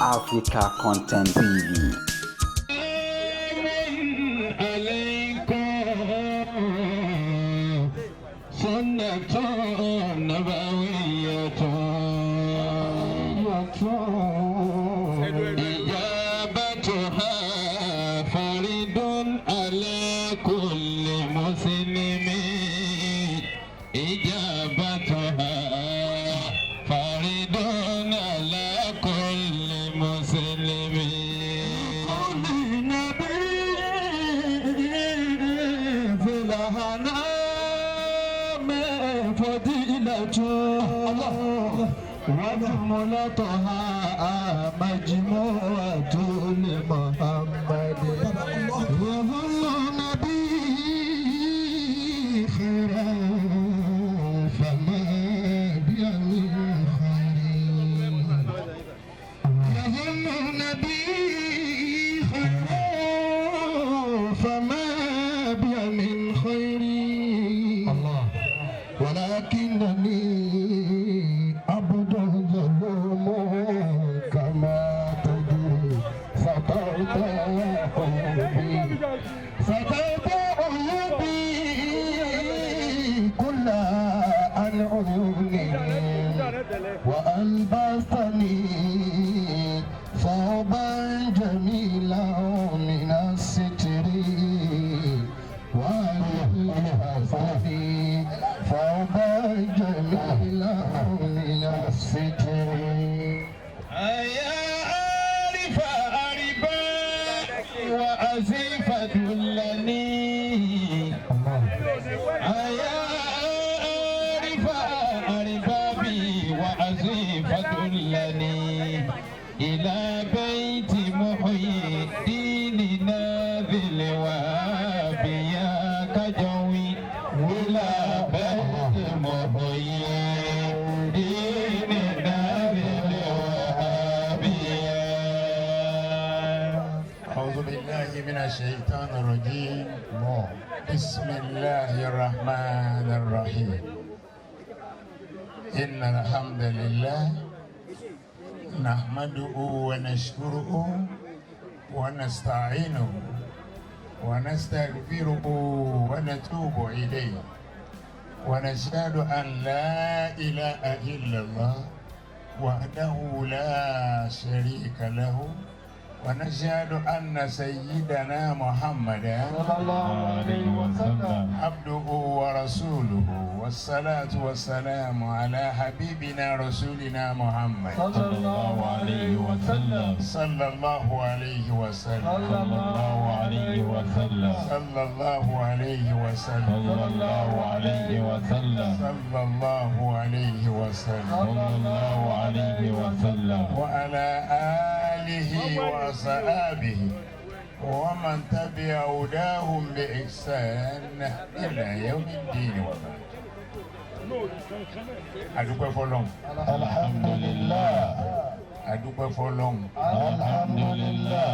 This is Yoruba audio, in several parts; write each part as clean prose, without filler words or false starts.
Africa Content TV. عليكم سنة نبوية إجابتها فرد على كل مسلم، إجابتها فرد على كل مسلم. كل نبي في الأنام فضيلة وجملتها مجموعة لمحمد، وهم نبي خيرا فما بي من خير، يهم نبي خيرا فما بي من خير الله، ولكنني عبد ظلوم كما تدري. سترت عيوبي، سترت عيوبي كلها عن عيوني، وألبستني ثوبا جميلا من الستر، وألبستني ثوبا جميلا من الستر. يا عارف أربا وأزيف دلني، يا عارف أربابي وأزيف دلني إلى بيت محيي ديننا ذي الوهاب يا كجوي، إلى بيت محيي ديننا ذي الوهاب. أعوذ بالله من الشيطان الرجيم. بسم الله الرحمن الرحيم. إن الحمد لله نحمده ونشكره ونستعينه ونستغفره ونتوب إليه، ونشهد أن لا إله إلا الله وحده لا شريك له، ونشهد أن سيدنا محمدا صلى الله عليه وسلم عبده ورسوله، والصلاة والسلام على حبيبنا رسولنا محمد صلى الله عليه وسلم. صلى الله عليه وسلم. صلى الله عليه وسلم. صلى الله عليه وسلم. صلى الله عليه وسلم. صلى الله عليه وسلم. صلى الله عليه وسلم. وعلى آله وأصحابه ومن تبع هداهم بإحسان إلى يوم الدين، وبعد. Adúpẹ́ fọ́lọ́run. الحمد لله. Adúpẹ́ fọ́lọ́run. الحمد لله.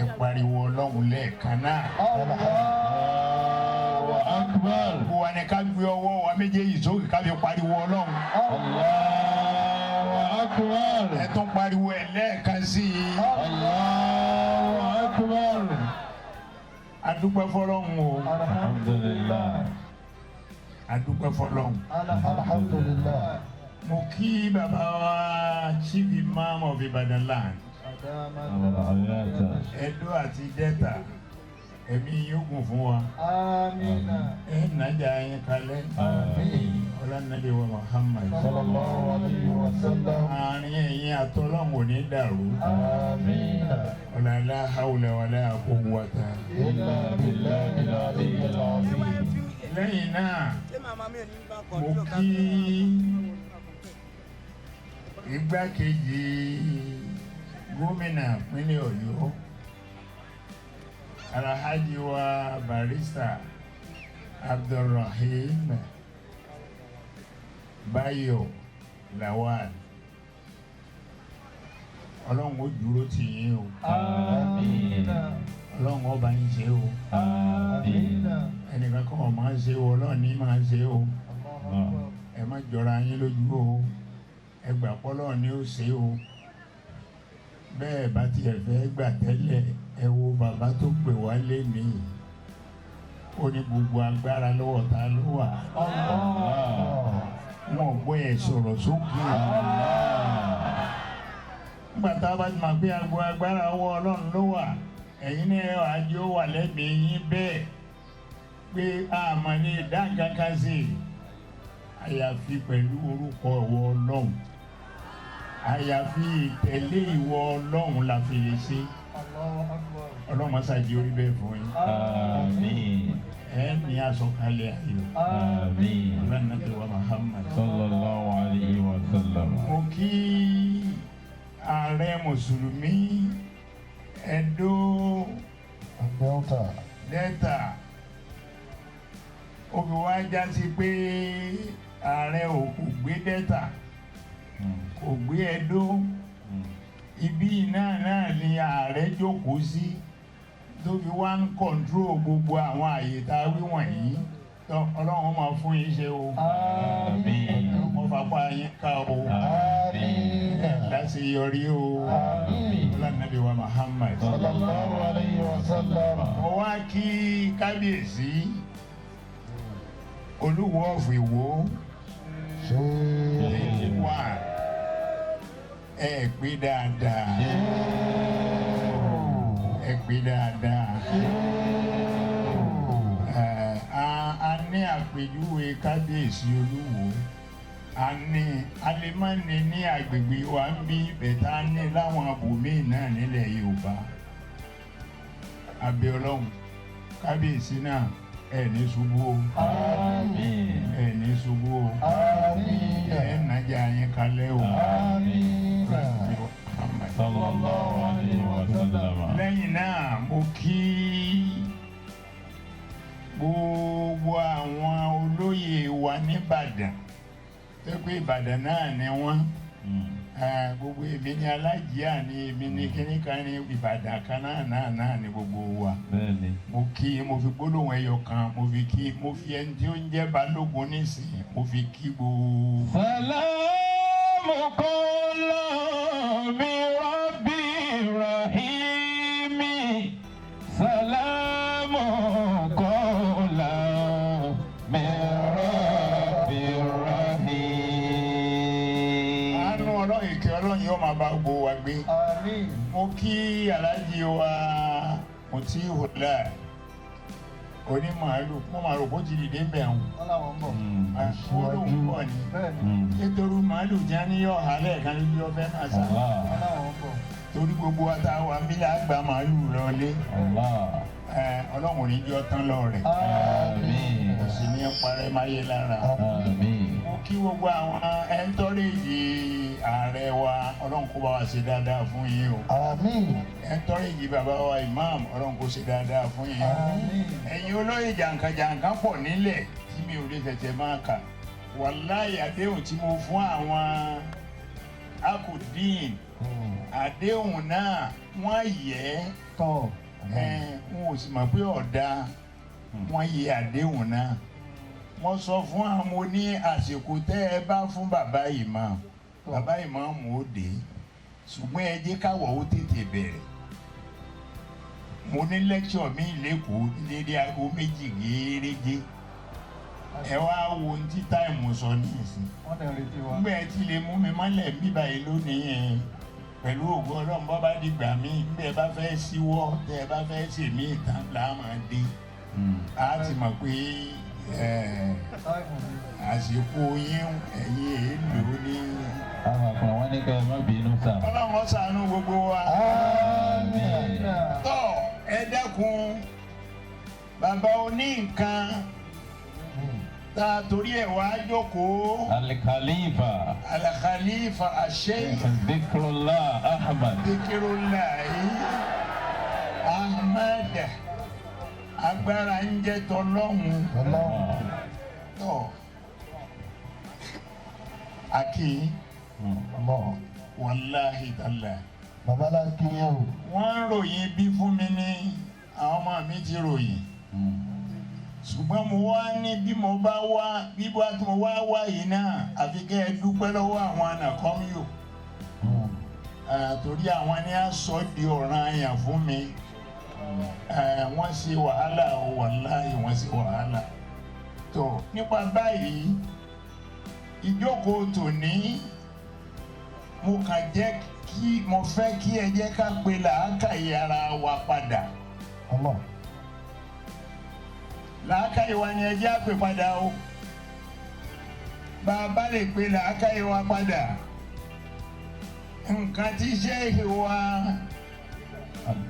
Ẹ pariwo Ọlọ́run lẹ́ẹ̀kan náà. الله أكبر. Gbogbo wa ni ká gbé ọwọ́ wa méjèèjì sókè ká fi pariwo Ọlọ́run. الله أكبر. Ẹ tún pariwo ẹ̀ lẹ́ẹ̀kan sí i. الله أكبر. Adúpẹ́ fọ́lọ́run o. الحمد لله. Adúpẹ́ fọ́lọ́run. الحمد لله. Mo kí bàbá wa, Chief Imam of Ibadan land, Ẹdó àti Delta, ẹ̀mí yóò gùn fún wa. آمين. Ẹ nàjà yín kalẹ̀. آمين. Ọlọ́nàbí wa Muhammad. صلى الله عليه وسلم. Àárín ẹ̀yin àtọ́lọ́hún ò ní dàrú. آمين. ولا حول ولا قوة إلا بالله العلي العظيم. Lẹ́yìn náà, mo kí igbákejì gómìnà ìpínlẹ̀ Ọ̀yọ́, Alhaji wa Barrister Abdulrahim Bayo Lawal. Ọlọ́run ó dúró tì yín o. آمين. Ọlọ́run ọba ń ṣe o. آمين. Ẹnìkan kan ọ̀ máa ń ṣe o, Ọlọ́run ní máa ń ṣe o. Ẹ má jọra yín lójú o. Ẹ gbà pọ́lọ́run ní ó ṣe o. Bẹ́ẹ̀ bá tiẹ̀ fẹ́ gbà tẹ́lẹ̀, ẹ wo bàbá tó pè wá lénìí. Ó ní gbogbo agbára lọ́wọ́ ta ló wà. Wọn ò gbọ́ ẹ̀ sọ̀rọ̀ sókè. Nígbà tá a bá ti mọ̀ pé agbo agbára ọwọ́ Ọlọ́run ló wà, ẹ̀yin náà àjọ wà lẹ́mìí yín bẹ́ẹ̀ pé àmọ́ ní ìdá nǹkan kan sí i. Àyàfi pẹ̀lú orúkọ ìwọ Ọlọ́run. Àyàfi ìtẹ̀lé ìwọ Ọlọ́run la fi lè ṣe. Ọlọ́run má ṣàjẹ́ orí bẹ́ẹ̀ fún yín. Àmín. Ẹ ní àsọkalẹ̀ ayọ̀. Àmín. Ọlọ́run náà wa Muhammad. Sallallahu alayhi wa sallam. Mo kí ààrẹ Mùsùlùmí Ẹdó Delta. Delta. Ó fi wá já sí pé ààrẹ ò kò gbé Delta, kò gbé Ẹdó. Ibi náà ni ààrẹ jókòó sí tó fi wá ń control gbogbo àwọn àyè tá a wí wọ̀nyí. Tọ́ Ọlọ́run máa fún yín ṣe o. Àmín. Mo fapá yín ká o. Àmín. Láṣeyọrí o. Àmín. Ọlọ́nàbí wa Muhammad. Sallallahu alayhi wa sallam. Mo wá kí kábíyèsí Olúwo of Ìwó wà ẹ pé dáadáa, ẹ pé dáadáa. Ẹ, a ní àpèjúwe kábíyèsí Olúwo, a ní alimọ́ni ní agbègbè wa ń bí bẹ̀tà ní láwọn abòmíì náà nílẹ̀ Yorùbá. Abẹ́ Ọlọ́run, kábíyèsí náà, ẹ ní ṣubú o. Àmín. Ẹ ní ṣubú o. Àmín. Ẹ nàjà yín kalẹ̀ o. Àmín. Sallallahu alayhi wa sallam. Lẹ́yìn náà, mo kí gbogbo àwọn olóyè wa nìbàdàn tó pé Ìbàdàn náà ni wọ́n. Gbogbo èmi ní alájíà ní èmi ní kíníkan ní Ìbàdàn kan náà ní gbogbo wa. Bẹ́ẹ̀ni. Mo kí, mo fi gbólóhùn ẹyọ kan mo fi kí, mo fi ẹni tí ó ń jẹ́ balógun nísìnyí, mo fi kí gbogbo. سلام قولا من رب رحيم سلام قولا من رب رحيم. Àánú Ọlọ́run, ìkẹ́ Ọlọ́run yóò máa bá gbogbo wa gbé. Àmín. Mo kí aláàjì wa Mutiihullah onímàálù, mo máa rò bó ti dìde ń bẹ̀ ń. Wọ́n làwọn ń bọ̀. Olóhùn bọ̀ ni. Bẹ́ẹ̀ni, Nítorí màálù jẹ́ ní ọ̀hà lẹ́ẹ̀kan lójú ọ̀fẹ́ máa sá. Allah. wọ́n làwọn ń bọ̀. Torí gbogbo wa tá a wà ń bí la gba màálù lọlé. Allah. Ọlọ́run ò ní jọ́ tán lọ rẹ̀. Àmín. Kò sì ní parẹ́ máyé lára. Àmín. Mo kí gbogbo àwọn entourage ààrẹ wa, Ọlọ́run kó bá wa ṣe dáadáa fún yín o. Àmín. Entourage bàbá wa imam, Ọlọ́run kó ṣe dáadáa fún yín. Àmín. Ẹ̀yin olóyè jàǹkànjàǹkàn pọ̀ nílẹ̀ tí mi ò lè tẹ̀tẹ̀ máa kà. Wàláyé, àdéhùn tí mo fún àwọn akudin, àdéhùn náà wọ́n yẹ Tọ̀. ẹ́, n ò sì mọ̀ pé ọ̀dà wọ́n yẹ àdéhùn náà. Wọ́n sọ fún àwọn, mo ní àsìkò tẹ́ ẹ bá fún bàbá imam, bàbá imam ó dé, ṣùgbọ́n ẹ jẹ́ káwọ̀ ó tètè bẹ̀rẹ̀. Mo ní lecture mi lẹ́kọ̀ọ́ ní dédé aago 2 gẹ́gẹ́. Ẹ wá wo ohun tí time sọ ní ìsìn. Wọ́n dẹ̀ ń retí wa. Ngbẹ tí lè mú mi mọ́lẹ̀ ń bíbá yìí lónìí yẹn, pẹ̀lú ògo Ọlọ́run, bọ́ bá dìgbà mí ngbẹ bá fẹ́ síwọ́, tẹ́ ẹ bá fẹ́ ṣèmí ìtàn là á máa dé. A ti mọ̀ pé Time ni. Àsìkò yín ẹ̀yin èèlò ní. Àwọn kan wọ́n ní ká ẹ má bínú sá. Ọlọ́run ó ṣàánú gbogbo wa. Àmín. Tọ́ ẹ dákun, bàbá oní nǹkan tá a torí ẹ̀ wá jókòó. Al-Khalifa. Al-Khalifa Asheikh Dhikrullah Ahmad. Dhikirullahi Ahmad, agbára ń jẹ́ tọlọ́hun. Tọ́ àkì wàláhì tàlà. Bàbá la kí yín o. Wọ́n ń ròyìn bí fún mi ní àwọn ọmọ mi ti ròyìn, ṣùgbọ́n mo wá ní bí mo bá wá bí bá tí mo wá wá yìí náà, àfi kẹ́ ẹ dúpẹ́ lọ́wọ́ àwọn ànàkọ́míò. Torí àwọn ni a sọ di ọ̀ranyàn fún mi. Wọ́n ṣe wàhálà o, wàláhì wọ́n ṣe wàhálà. Tó nípa báyìí, ìjókòó tòní, mo kàn jẹ́ kí mo fẹ́ kí ẹ jẹ́ ká pe làákàyè ara wa padà. Allah. Làákàyè wa ni ẹ jẹ́ á pè padà o. Bá a bá lè pe làákàyè wa padà, nǹkan tí Sheikh wa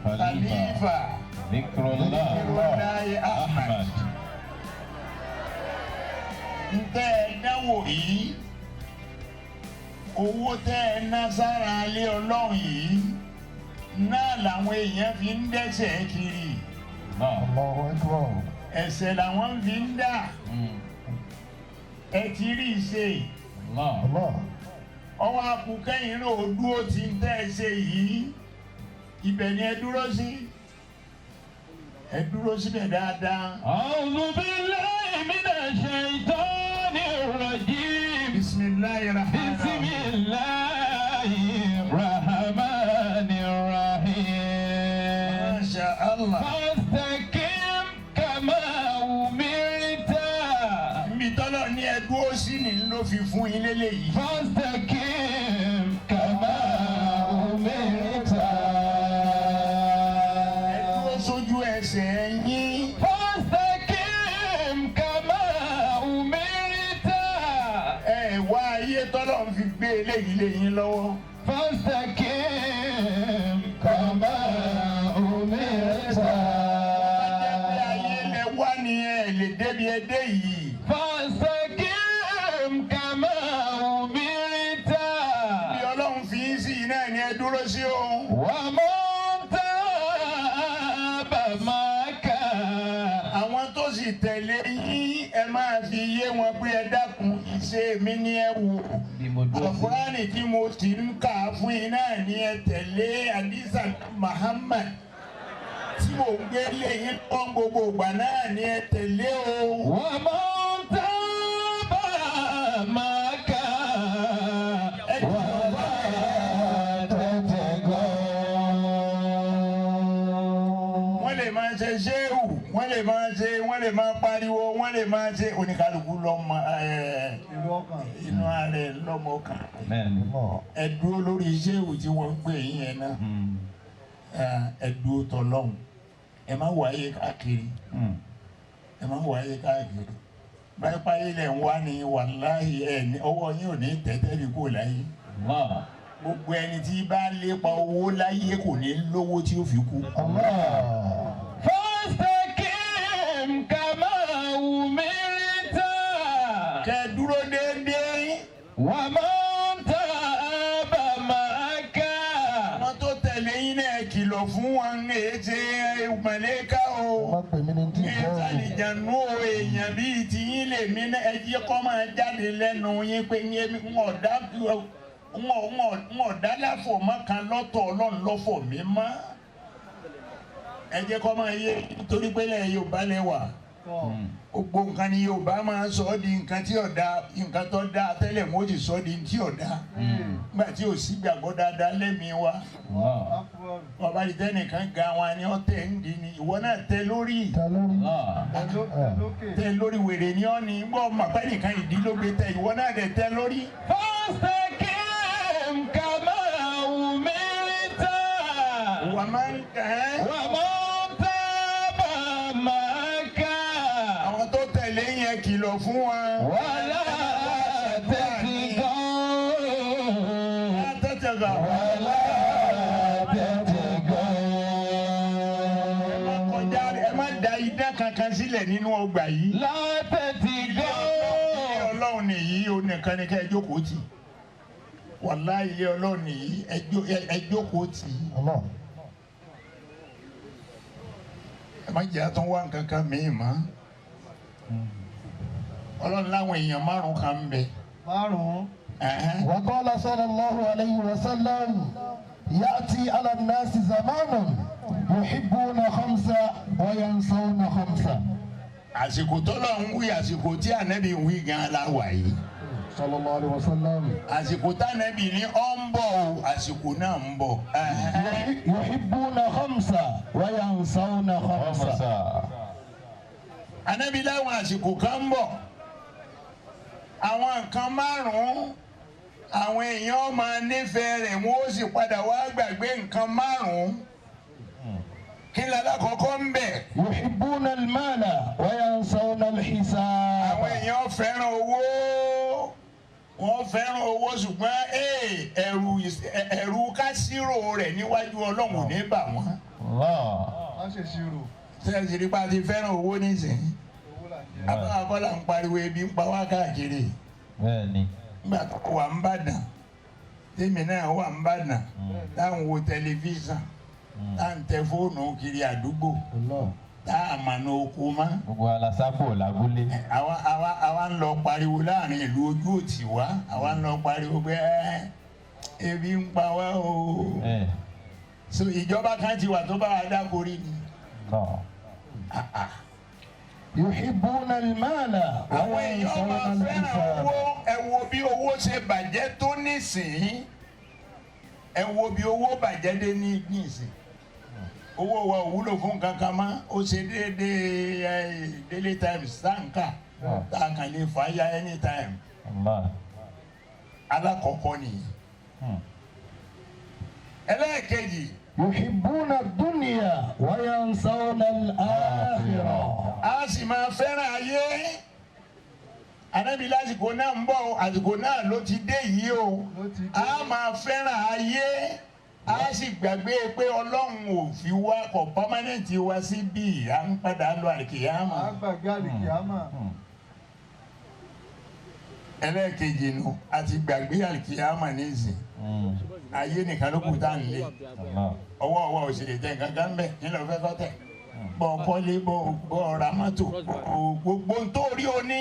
Khalifa Dhikrullah Zikirullahi Ahmad Ahmad. Ntẹ́ ẹ dánwò yìí, owó tẹ́ ẹ ná sára alẹ́ Ọlọ́run yìí náà làwọn èèyàn fi ń dẹ́ṣẹ̀ kiri. Allah. Allahu Akbar. Ẹ̀ṣẹ̀ làwọn fi ń dà. Ẹ ti rí i ṣe. Allah. Allah. Ọwọ́ akùnkẹ́yìn náà ó dúró tí ń tẹ́ ẹ ṣe yìí. Ibẹ̀ ni ẹ dúró sí, ẹ dúró síbẹ̀ dáadáa. أعوذ بالله من الشيطان الرجيم. Bisimilayi rahman. بسم الله الرحمن الرحيم. Masha Allah. فاستقم كما أمرت. Ibi tọ́lọ̀ ní ẹ dúró sí ni ló fi fún yín lélẹ́yìí. فاستقم كما أمرت. Ẹ dúró sójú ẹsẹ̀ yín. فاستقم كما أمرت. Ẹ wá ayé tọ́lọ̀ ń fi gbé eléyìí lé yín lọ́wọ́. فاستقم كما أمرت. Bá jẹ́ pé ayé lẹ wá ni ẹ lè débi ẹ dé yìí. فاستقم كما أمرت. Bí Ọlọ́run fi yín sí iná ni ẹ dúró sí o. ومن تاب معك. Àwọn tó sì tẹ̀lé yín, ẹ máa fi yé wọn pé ẹ dákun, ìṣe mi ni ẹ wò. Àkùránì tí mo ti ń kà fún yín náà ni ẹ tẹ̀lé, Adisa Muhammad tí mo gbé lé yín pọ́n gbogbo ìgbà náà ni ẹ tẹ̀lé o. ومن تاب معك ولا تطغوا. Wọ́n lè máa ṣe ṣéwù, wọ́n lè máa ṣe, wọ́n lè máa pariwo, wọ́n lè máa ṣe oníkálukú lọ́mọ ẹ̀ Ìlú ọkàn. Inú ara ẹ̀ lọ́mọ kan. Bẹ́ẹ̀ni. Allah. Ẹ dúró lórí ṣéwù tí wọ́n ń pè yín yẹn náà. Ẹ dúró tọlọ́hun, ẹ má wáyé káàkiri, ẹ má wáyé káàkiri. Báyìí páyé lẹ̀ ń wá ní, wàláhì, ẹ ní ọwọ́ yín ò ní tẹ́tẹ́ bí kò láyé. Allah. Gbogbo ẹni tí bá lépa owó láyé kò ní lówó tí ó fi kú. Allah. فاستقم كما أمرت. Kẹ dúró déédéé. ومن تاب معك. Àwọn tó tẹ̀lé yín náà, kìlọ̀ fún wọn ní ètè mọ̀lẹ́ká o. Má pè mí ní tí Ní ìfẹ́ o. ìtàlìjànú o, èèyàn bíi tiyín lèmi náà. Ẹ jẹ́ kó máa jáde lẹ́nu yín pé ní èmi ń ọ̀dá ń ọ̀dá láfọ̀ mọ́ kan lọ́tọ̀, Ọlọ́run lọ́fọ̀ mi mọ́. Ẹ jẹ́ kó máa yé, torí pé lẹ́yìn Yorùbá lẹ wà, gbogbo nǹkan ni Yorùbá máa ń sọ ọ́ di nǹkan tí ò dáa. Nǹkan tó dáa tẹ́lẹ̀, wọ́n ó sì sọ ọ́ di tí ò dáa nígbà tí ò sí gbàgbọ́ dáadáa lẹ́mìí wa. Allah. Bàbá yìí tẹ́nìkan ga wọn ni ọ́ tẹ̀ ń di ni, ìwọ náà tẹ lórí. Tẹ lórí. Allah. Tẹ lórí, wèrè ni ọ́ ni gbọ́ màpẹ́ nìkan ìdí ló gbé tẹ, ìwọ náà dẹ̀ tẹ lórí. فاستقم كما أمرت. Wà máa ń kẹ́ ẹ́. ومن تاب معك. Àwọn tó tẹ̀lé yẹn, kìlọ̀ fún wọn. ولا تطغوا. Tẹ́tẹ̀gà. ولا تطغوا. Ẹ má kọjá, ẹ má da idán kankan sílẹ̀ nínú ọgbà yìí. لا Ilé تطغوا. Ọlọ́run nìyí o, nìkan ni ká ẹ jókòó tì. Wàláhì, ilé Ọlọ́run nìyí, ẹ jókòó tì. Allah. Ẹ má jẹ́ àtún wá nǹkan kan míì mọ́. Ọlọ́run láwọn èèyàn márùn kan ń bẹ. Márùn-ún. Ẹ̀hẹ́n. وقال صلى الله عليه وسلم: يأتي على الناس زمان يحبون خمسة وينسون خمسة. Àsìkò tọ́lọ̀ ń wí, àsìkò tí Ànábì ń wí gan la wà yìí. صلى الله عليه وسلم. Àsìkò tánàbì ní ọ́ ń bọ̀ o, àsìkò náà ń bọ̀. يحبون خمسة وينسون خمسة. Ànábì láwọn àsìkò kan ń bọ̀, àwọn nǹkan márùn-ún àwọn èèyàn máa nífẹ̀ẹ́ rẹ̀, wọ́n ó sì padà wá gbàgbé nǹkan márùn-ún. Kí ni alákọ̀ọ́kọ́ ń bẹ̀? يحبون المال وينسون الحساب. Àwọn èèyàn fẹ́ràn owó, wọ́n fẹ́ràn owó, ṣùgbọ́n ẹ̀rù kásírò rẹ̀ níwájú Ọlọ́run ò ní bà wọ́n. Allah. Má ṣe ṣirò. Sẹ́ẹ̀sì rí pa ti fẹ́ràn owó nísìnyí? Owó là ń jẹ. Àbá akọ́là ń pariwo ebi ń pa wá káàkiri. Bẹ́ẹ̀ni. Nígbà tó wà ń bàdàn, tèmi náà wà ń bàdàn, táwọn wo tẹlifíṣàn, tá à ń tẹ fóònù kiri àdúgbò, الله. tá a mànà oko mọ́. Gbogbo alasápò lábúlé. Àwa ń lọ pariwo láàrin ìlú, ojú òtì wá, àwa ń lọ pariwo pé ebi ń pa wá o. Ẹ. So ìjọba kan ti wà tó bá wa dákorí ni. Allah. يحبون المال Àwọn èèyàn máa وينسون fẹ́ràn الحساب. owó. Ẹ wo bí owó ṣe bàjẹ́ tó nísìnyí, ẹ wo bí owó bàjẹ́ dé ní nísìnyí. Owó wa ò wúlò fún kankan mọ́. Ó ṣe déédéé Daily Times táǹkà tá a kàn lè fà á ya anytime. Allah. Alákọ̀ọ́kọ́ nìyí. Ẹlẹ́ẹ̀kejì. يحبون الدنيا وينسون الآخرة. A sì máa fẹ́ràn ayé. Ànábì lásìkò náà ń bọ̀ o, àsìkò náà ló ti dé yìí o. Ló ti dé. A máa fẹ́ràn ayé, a sì gbàgbé pé Ọlọ́run ò fi wá kọ̀ permanent wá síbí, à ń padà lọ àlìkìyàmà. À ń gbàgbé àlìkìyámà. Ẹlẹ́ẹ̀kejì nu, a ti gbàgbé àlìkìyàmà nísìn, ayé nìkan ló kù tá à ń lé. Allah. Ọwọ́ ọwọ́ ò sì lè tẹ nǹkan kan bẹ́ẹ̀ nílò fẹ́ tẹ̀ bọ́ kọ́lé, bọ́ ra mọ́tò, gbogbo tó rí o ní,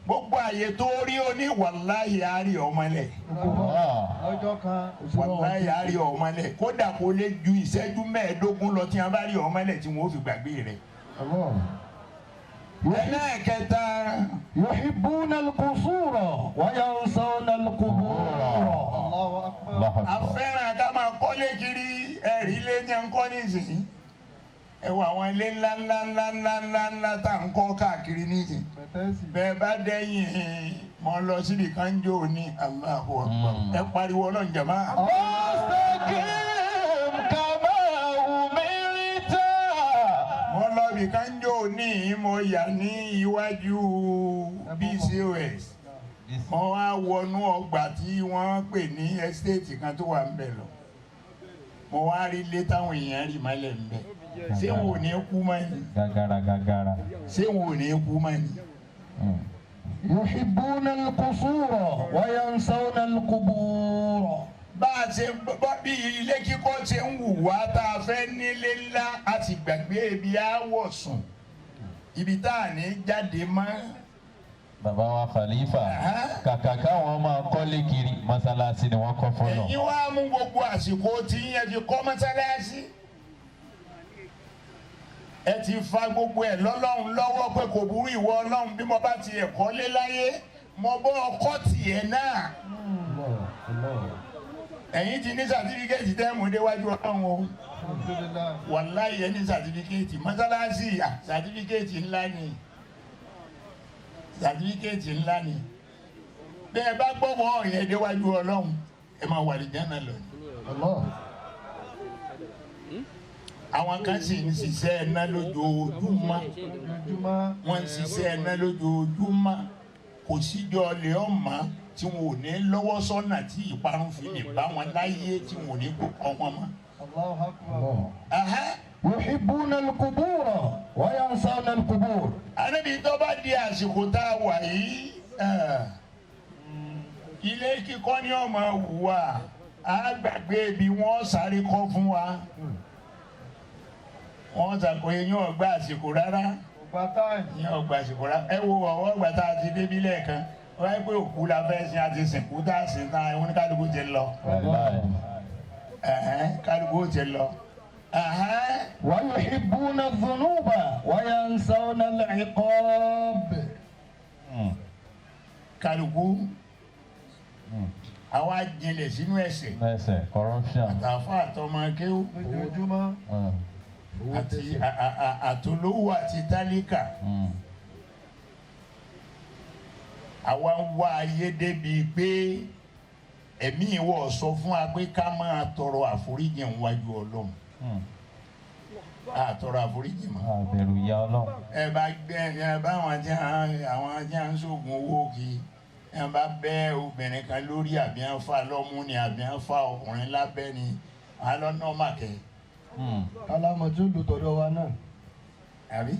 gbogbo àyè tó rí o ní, wàláhì àárí ọmọlẹ̀. Allah. Lọ́jọ́ kan. Wàláhì àárí ọmọlẹ̀. Kódà kó lè ju ìṣẹ́jú 15 lọ tí wọ́n bá rí ọmọlẹ̀ tí wọ́n ó fi gbàgbé rẹ̀. الله. Ẹlẹ́ẹ̀kẹta. يحبون القصور وينسون القبور. Allahu akbar. Allahu akbar. Afẹ́ràn ká máa kọ́lé kiri. Ẹ̀rí ilé ní à ń kọ́ nísìnyí, ẹ wo àwọn ilé ńlá ńlá ńlá ńlá ńlá ńlá tá à ń kọ́ káàkiri nísìnyí. Pẹ̀tẹ́sì. Bẹ́ẹ̀ bá dẹ́yìn mọ́ lọ síbi kan jò ní, Allahu Akbar. Ẹ pariwo Ọlọ́run jàmá. فاستقم كما أمرت. Mo lọ ibì kan jò ní, mo yà ní iwájú BCOS, mo wá wọnú ọgbà tí wọ́n pè ní estate kan tó wà ń bẹ̀ lọ, mo wá rí ilé táwọn èèyàn rì mọ́lẹ̀ ń bẹ̀. Ṣé wọn ò ní kú mọ́ ni? Gàgàrà gàgàrà. Ṣé wọn ò ní kú mọ́ ni? يحبون القصور وينسون القبور. Bá a ṣe bá bí ilé kíkọ́ ṣe ń wù wá tá a fẹ́ nílé ńlá, a sì gbàgbé ibi á wọ̀ sùn, ibi tá a ní jáde mọ́. Bàbá wa Khalifa, kàkà káwọn máa kọ́lé kiri, mọ́sálásí ni wọ́n kọ́ fọ́lọ̀. Ẹ̀yin wá mú gbogbo àsìkò tí yẹn fi kọ́ mọ́sálásí. Ẹ ti fa gbogbo ẹ̀ lọ́lọ́run lọ́wọ́ pé kò burú, ìwọ Ọlọ́run, bí mo bá ti ẹ̀kọ́ lé láyé, mo bọ́ ọkọ́ tiẹ̀ náà. Ẹ̀yin ti ní certificate tẹ́ẹ̀mù déwájú Ọlọ́run o. Alhamdulillah. Wàláyé, ẹ ní certificate mọ́sálásí. Certificate ńlá ni, certificate ńlá ni. Bẹ́ẹ̀ bá gbọ́wọ́ yẹn déwájú Ọlọ́run, ẹ máa wà lí Jánnà lọ ni. الله. Àwọn kan sì ń ṣiṣẹ́ ẹ̀ná lójoojúmọ́. Lójoojúmọ́. Wọ́n ń ṣiṣẹ́ ẹ̀ná lójoojúmọ́. Kò síjọ́ lè ọ̀mọ́ tí wọn ò ní lọ́wọ́ sọ́nà tí ìparun fi lè bá wọn láyé tí wọn ò ní kó kọ́ wọn mọ́. Allahu akbar. الله. Ahán. يحبون القبور وينسون القبور. Ànábì tó bá di àsìkò tá a wà yìí, ilé kíkọ́ ni ọmọ wà á gbàgbé ibi wọ́n sáré kọ́ fún wa. Wọ́n sàkó eyín ọgbà àsìkò rárá. Kò gba time. Ìyẹn ọgbà àsìkò rárá. Ẹ wo ọwọ́ ọgbà tá a ti débi lẹ́ẹ̀kan, wọ́n yẹ pé òkú la fẹ́ sin, àti sìnkú tá a sin tán, ẹ̀wọ̀n ní kálukú ti lọ. Wàláhì. Ẹ̀hẹ́n, kálukú ti lọ. Ẹ̀hẹ́n. ويحبون الذنوب وينسون العقاب. Kálukú Àwa jinlẹ̀ sínú ẹ̀ṣẹ̀. Ẹsẹ̀ corruption. Àtàfà àtọmọ kéwú Lójoojúmọ́. Àti àtolówó àti tálíkà. Àwa ń wá ayé débi pé ẹ̀mí ìwọ sọ fún wa pé ká máa tọrọ àforíjì níwájú Ọlọ́run. A tọrọ àforíjì mọ́. Àbẹ̀rù ìyá Ọlọ́run. Ẹ bá gbẹ ẹ bá àwọn tí àwọn tí ń ṣoògùn owó kí ẹ bá bẹ́ obìnrin kan lórí, àbí à ń fa lọ́mú ni, àbí à ń fa ọkùnrin lábẹ́ ni, alọ́nà màkẹ́. Alámọ̀ tí ó lù tọ̀dọ̀ wa náà. Àbí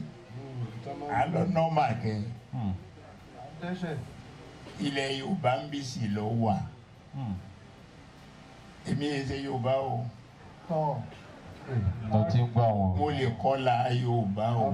alọ́nà màkẹ́. Dẹ́ṣẹ̀. Ilẹ̀ Yorùbá ń bí sí lọ wà. Èmi ẹ ṣe Yorùbá o. Tọ̀. Mo ti ń gbọ́ àwọn. Mo lè kọ́la Yorùbá o.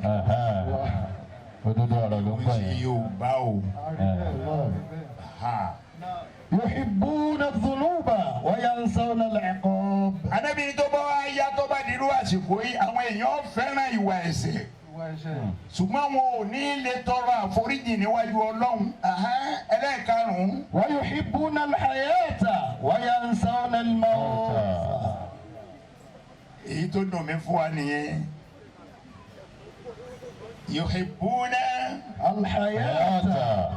Òdodo ọ̀rọ̀ ló ń Mo gbọ́ ṣe yẹn. Yorùbá o. A rí bẹ́ẹ̀. A rí bẹ́ẹ̀. Ha. Náà. يحبون الذنوب وينسون العقاب. Anábìrin, tó bá wá yá, tó bá dirú àsìkò yìí, àwọn èèyàn fẹ́ràn ìwà ẹ̀ṣẹ̀, Ìwà ẹ̀ṣẹ̀. ṣùgbọ́n wọn ò ní lè tọrọ àforíjì níwájú Ọlọ́run. Ẹlẹ́ẹ̀karùn-ún. ويحبون الحياة وينسون الموت. Èyí tó dùn mí fún wa nìyẹn. يحبون الحياة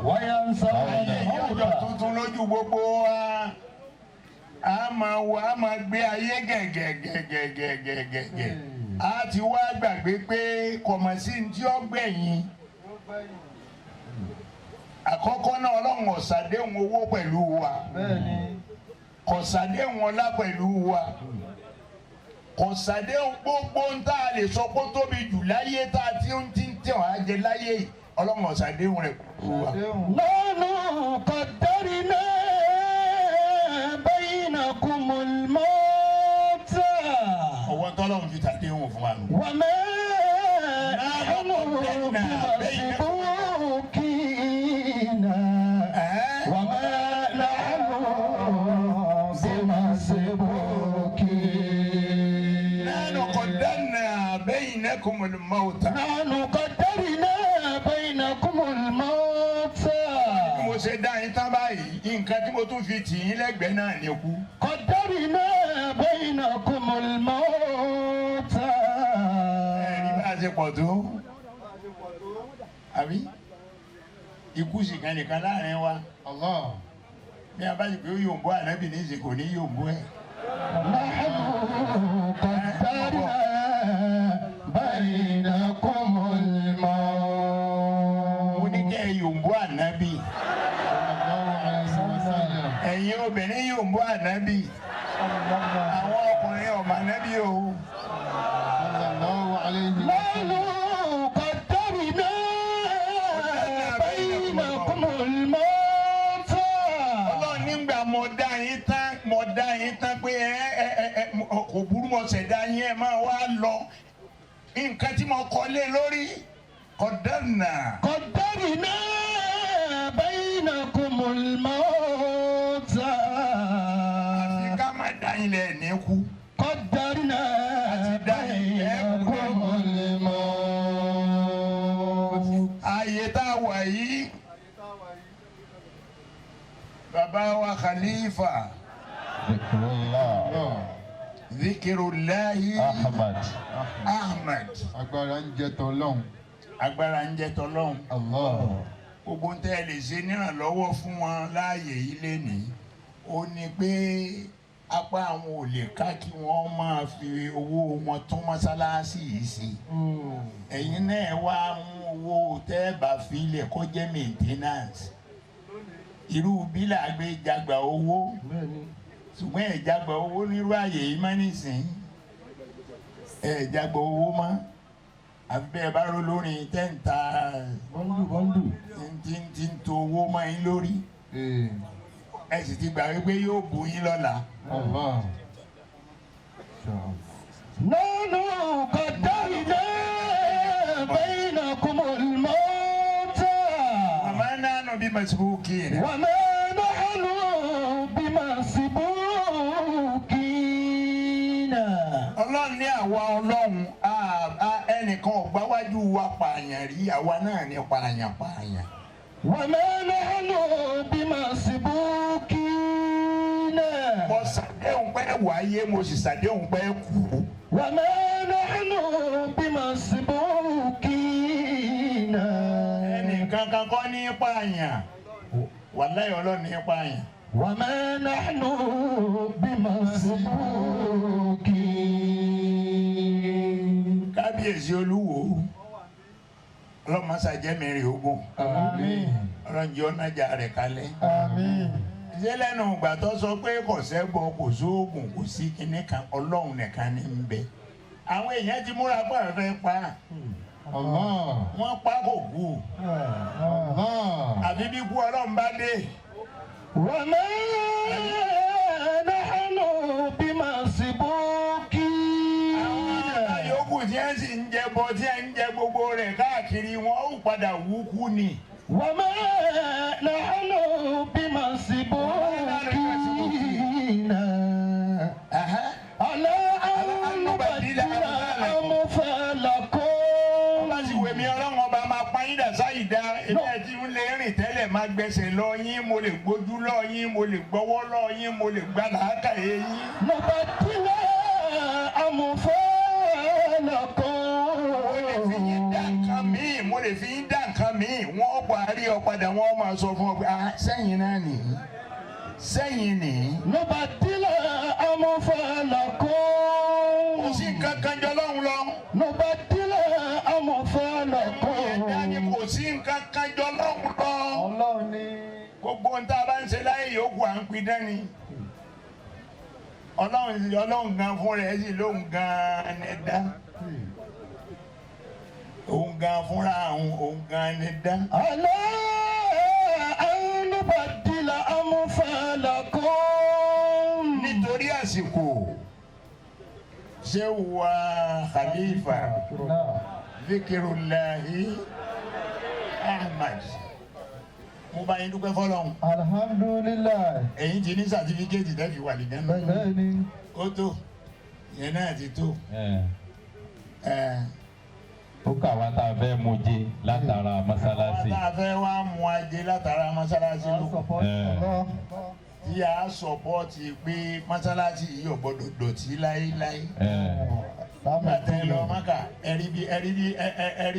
وينسون Ayé yóò jọ الموت. tuntun lójú gbogbo wa. A máa wọ, a máa gbé ayé gẹ̀gẹ̀gẹ̀gẹ̀gẹ̀gẹ̀. A ti wá gbàgbé pé kọ̀mọ̀sí ní tí ó gbẹ̀yìn. Yóò gbẹ̀yìn. Àkọ́kọ́ náà, Ọlọ́run ò ṣàdéhùn owó pẹ̀lú wa. Bẹ́ẹ̀ ni. Kò ṣàdéhùn ọlá pẹ̀lú wa. Kò ṣàdéhùn gbogbo ń tá a lè sọ pé ó tóbi jù láyé tá a ti ń tẹ̀ wá jẹ láyé yìí. Ọlọ́run ò ṣàdéhùn rẹ̀ pẹ̀lú wa. Ṣàdéhùn. نحن قدرنا بينكم الموت. Ọwọ́ tọ́lọ́run fi ṣàdéhùn fún wa nù. وما نحن بمسبوقين. وما نحن بمسبوقين. نحن قدرنا بينكم الموت. نحن قدرنا بينكم الموت. Bí mo ṣe dá yín tán báyìí, nǹkan tí mo tún fi tì yín lẹ́gbẹ̀ẹ́ náà ní ikú. قدرنا بينكم الموت. Ẹ̀rí bá a ṣe pọ̀ tó, àbí ikú sì kan nìkan láàrin wa. Allah. Bí a bá sì pé ó yòǹbó ànábì ní ìsìn, kò ní yòǹbó ẹ̀. نحن قدرنا بينكم Mo ní الموت. kẹ́ ẹ yòǹbó ànábì. Sallallahu alayhi wa sallam. Ẹ̀yin obìnrin, yòǹbó ànábì. Sallallahu Àwọn ọkùnrin ọ̀mọ̀ ànábì o. Sallallahu alayhi wa نحن sallam. قدرنا بينكم الموت. Ọlọ́run nígbà mo dá yín tán pé ẹ ẹ ẹ ẹ kò burú, mo ṣẹ̀dá yín, ẹ máa wá lọ. Nǹkan tí mo kọ́ lé lórí kọ̀dánà. قدرنا بينكم الموت. Àfi ká má dá yín lẹ̀ ní kú. قدرنا بينكم الموت. Ààyè tá a wà yìí, bàbá wa Khalifa Zikrullah. Zikirullahi Ahmad. Ahmed. Agbára ń jẹ tọlọ́hun. Agbára ń jẹ́ tọlọ́hun. Allah. Gbogbo ń tẹ́ ẹ lè ṣe nírànlọ́wọ́ fún wọn láàyè yìí lénìí, ó ní pé apá àwọn ò lè ká kí wọ́n máa fi owó wọn tún mọ́sálásí yìí ṣe. Ẹ̀yin náà wá mú owó tẹ́ ẹ bá fi ilẹ̀ kó jẹ́ maintenance. Irú bílà gbé jagba owó, ṣùgbọ́n ẹ̀ jagba owó nírú àyè yìí má nísìn. Ẹ̀ jagba owó mọ́, àfi bẹ́ẹ̀ bá ró lórin tẹ́ǹta bọ́ńdù bọ́ńdù. tí ń to owó mọ́ yín lórí. Ẹ sì ti gbà wípé yóò bù yín lọ́la. Allah. نحن قدرنا بينكم الموت. وما نحن بمسبوقين. وما نحن بمسبوقين. Ọlọ́run ní àwa Ọlọ́run ẹnìkan ò gbáwájú wa pààyàn rí, àwa náà ní pààyàn pààyàn. وما نحن بمسبوقين. Mo ṣàdéhùn pé wáyé, mo sì ṣàdéhùn pé kú. وما نحن بمسبوقين. Ẹnìkan kan kọ́ ní pààyàn, wàláhì Ọlọ́run ní pààyàn. وما نحن بمسبوقين. Kábíyèsí Olúwo, ọlọ́mọṣàjẹ́mìrì ogun. Àmín. Ọlọ́njẹ́ ọ̀nàjà rẹ̀ kalẹ̀. Àmín. Ṣé lẹ́nu ìgbà tó sọ pé kò sẹ́bọ, kò sóògùn, kò sí kinní kan, Ọlọ́run nìkan ní ń bẹ. Àwọn èèyàn ti múra pé àwọn fẹ́ pa á. Allah. Wọ́n pa kò kú. Allah. Àfi bí kú Ọlọ́run bá dé. وما نحن بمسبوقين. Àwọn yòókù tí wọ́n sì ń jẹ bọ, tí wọ́n ń jẹ gbogbo rẹ̀ káàkiri, wọn ó padà wú kú ni. وما نحن بمسبوقين. على أن نبدل أمثالكم. Bá sì wèmí Ọlọ́run ọba máa pa yín dà sáyì dá. Èmi àti ń lè rìn tẹ́lẹ̀, máa gbẹ̀sẹ̀ lọ yín, mo lè gbójú lọ yín, mo lè gbọ́wọ́ lọ yín, mo lè gbà làákàyè yín. نبدل أمثالكم. Mo lè fi yín dá nǹkan míì, mo lè fi yín dá nǹkan míì. Wọ́n parí ọ padà, wọ́n máa sọ fún ọ pé ah, sẹ́yìn náà nìyí, sẹ́yìn nìyí. نبدل أمثالكم. Kò sí nǹkan kan jọ lọ́hùn lọ. نبدل أمثالكم. Ẹ̀dá ni kò sí nǹkan kan jọ lọ́hùn lọ. Ọlọ́run ní. Gbogbo ohun tá a bá ń ṣe láyé yòókù, à ń pidán ni. Ọlọ́run, Ọlọ́run gan fún rẹ̀ sì lóhun gan ni dá. Òun gan fúnra òun, òun gan ni dá. على أن نبدل أمثالكم. Nítorí àsìkò, ṣé wà Khalifa Náà. Zikirullahi Ahmad, mo bá yín dúpẹ́ fọlọ́run. Alhamdulillah. Ẹ̀yin ti ní certificate tẹ́ fi wà lìjẹ́ náà. Bẹ́ẹ̀ni. Ó tó, ìyẹn náà ti tó. Ẹ ó kà wá tá a fẹ́ mú jẹ látara mọ́sálásí. Àwọn tá a fẹ́ wá mú ajé látara mọ́sálásí ló kù. Ẹ Tí a support pé mọ́sálásí yìí ò gbọ́dọ̀ dọ̀tí láéláé. Ẹ Bàtẹ́ lọ Mákà, ẹ̀rí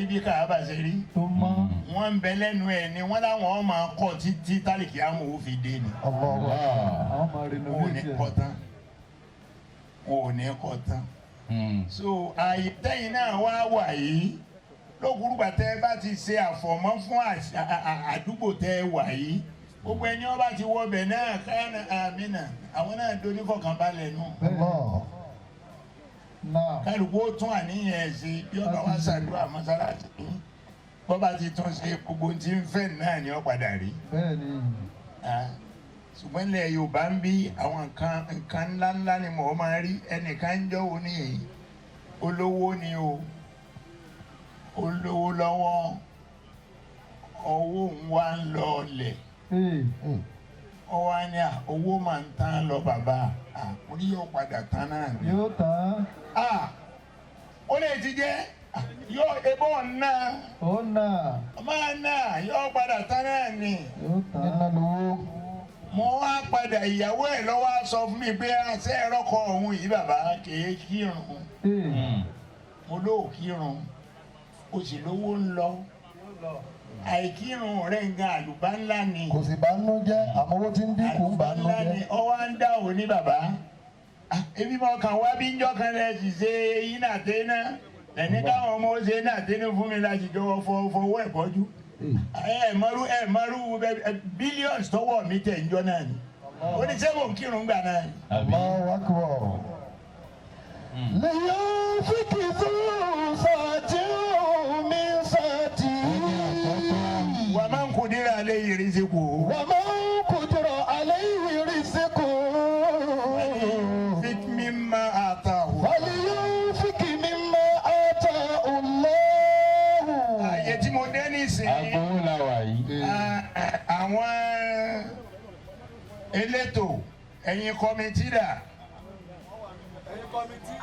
bí Káàbà ṣe rí. Tó mọ́. Wọ́n ń bẹ lẹ́nu ẹ̀ ni wọ́n láwọn máa kọ́ títí tálíkì àmọ́ ò fi dé ni. Àwọn máa Wọn ò ní renovate ẹ̀. kọ́ tán. Wọn ò ní kọ́ tán. So ààyè tẹ́yìn náà wá wà yìí, lókùrúgbà tẹ́ ẹ bá ti ṣe àfọ̀mọ́ fún àdúgbò tẹ́ ẹ wà yìí, gbogbo ẹni wọn bá ti wọbẹ̀ náà kánà àmìnà, àwọn náà dorí fọkànbalẹ̀ nù. Náà. Kálukú ó tún àníyàn ẹ̀ ṣe bí ọba wa ṣàdúrà mọ́sálásí, bọ́ba ti tún ṣe gbogbo tí ń fẹ́ náà ni ó padà rí. Bẹ́ẹ̀ni. Ah, ṣùgbọ́n ilẹ̀ Yorùbá ń bí àwọn nǹkan nǹkan ńláńlá ni mò ń máa rí. Ẹnìkan ń jọ́wọ́ ní èyí, olówó ni o, olówó lọ́wọ́, owó ń wá ń lọ ọlẹ̀. Ee. Ó wá ní à, owó máa ń tán lọ bàbá à, mo ní yóò padà tán náà ni. Yóò tán. Ah, ó lè ti jẹ́ ah, yóò ebó náà Ó nà. máa náà yóò padà tán náà ni. Yóò tán. Mo wá padà, ìyàwó ẹ̀ lọ́wọ́ á sọ fún mi pé àṣẹ ẹ̀rọ kọ òun yìí, bàbá kìí kírun. Ee. Mo lóò kírun, o sì lówó ń lọ, àìkírun rẹ̀ ń gan àlùbá ńlá ni. Kò sì bá nú jẹ́, àmọ́ owó tí ń dínkù ń bà Àlùbá nú ńlá ni. jẹ́. Ọ wá ń dá òní bàbá. Ah, ebi mọ kàn wá bí njọ́ kan lẹ sì ṣe yín náà tẹ́ná lẹ́ni káwọn ọmọ ó ṣe náà tẹ́ná fún mi láti jọwọ́ fọwọ́ ẹ̀ bọ́jú. Ẹ mọ́rú billions tọwọ́ mi tẹ̀ njọ́ náà ni oníṣègùn kírun gbà náà ni. Àbí. Allahu akbar. لينفق ذو سعة من سعته. Wà máa ń kó dira alẹ́ yìí rí sí kù. ومن قدر عليه رزقه Fi mimma atahu. فلينفق مما آتاه الله. Àyè tí mo dé nísìnyí. Agbowó la wà yìí. Àwọn elétò, ẹ̀yin committee dà? Ẹ̀yin committee.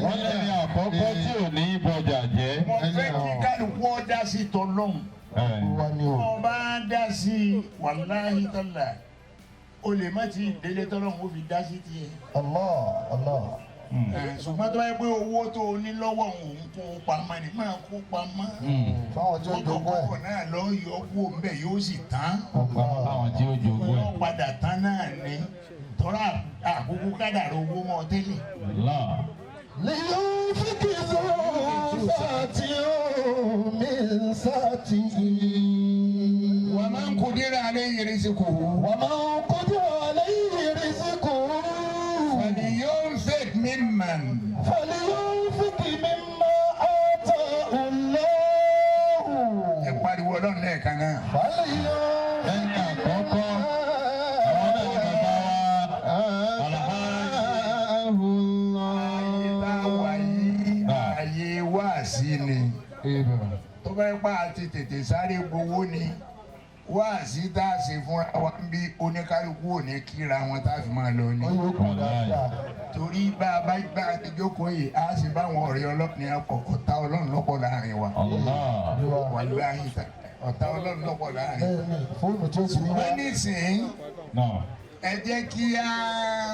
Wọ́n lẹ́ni àkọ́kọ́ tí ò ní bọjà jẹ́. Mo fẹ́ kí kálukú ọ dá sí tọ́lọ́hún. Ẹ. Wa ni o. Wọ́n bá dá sí, wàláhí tálà, O lè má ti délé tọ́lọ́run ó fi dá sí tiẹ̀. Allah Allah. Ẹ̀, ṣùgbọ́n tó bá yẹ pé owó tó o ní lọ́wọ́ òun kó o pamọ́ ni máa kó pamọ́. Fáwọn tí ó jogún ẹ̀. Kọ́kọ́ náà lọ yọ kó o mbẹ̀ yóò sì tán. Ọ̀pọ̀ àwọn tí ó jogún ẹ̀. Yóò padà tán náà ni tọ́ra àkókò kádàrá owó mọ́ tẹ́lẹ̀. Allah. لينفق ذو سعة من سعته ومن قدر عليه رزقه ومن قدر عليه رزقه فلينفق ممن فلينفق مما آتاه الله ẹ pariwo ọlọ́run lẹ́ẹ̀kan náà. فلينفق Ẹni àkọ́kọ́, àwọn náà ni bàbá wa. Ayé tá a wà yìí ayé wáàsí ni tó bá yẹ pa àti tètè sáré gbowó ni wáàsí tá a ṣe fúnra wa ń bí oníkálukú ò ní kíra wọn tá a fi máa lọ ni. Ó yóò kú dáadáa. Torí bá a bá bá a ti jókòó yìí a sì bá àwọn ọ̀rẹ́ ọlọ́run ọkọ̀ ọ̀tá ọlọ́run lọ́pọ̀ láàrin wa. Allah. Wàláhì ọ̀tá ọlọ́run lọ́pọ̀ láàrin wa. Bẹ́ẹ̀ni, fóònù tí ó ti ní wá. Wọ́n nísìnyí Náà. ẹ jẹ́ kí á.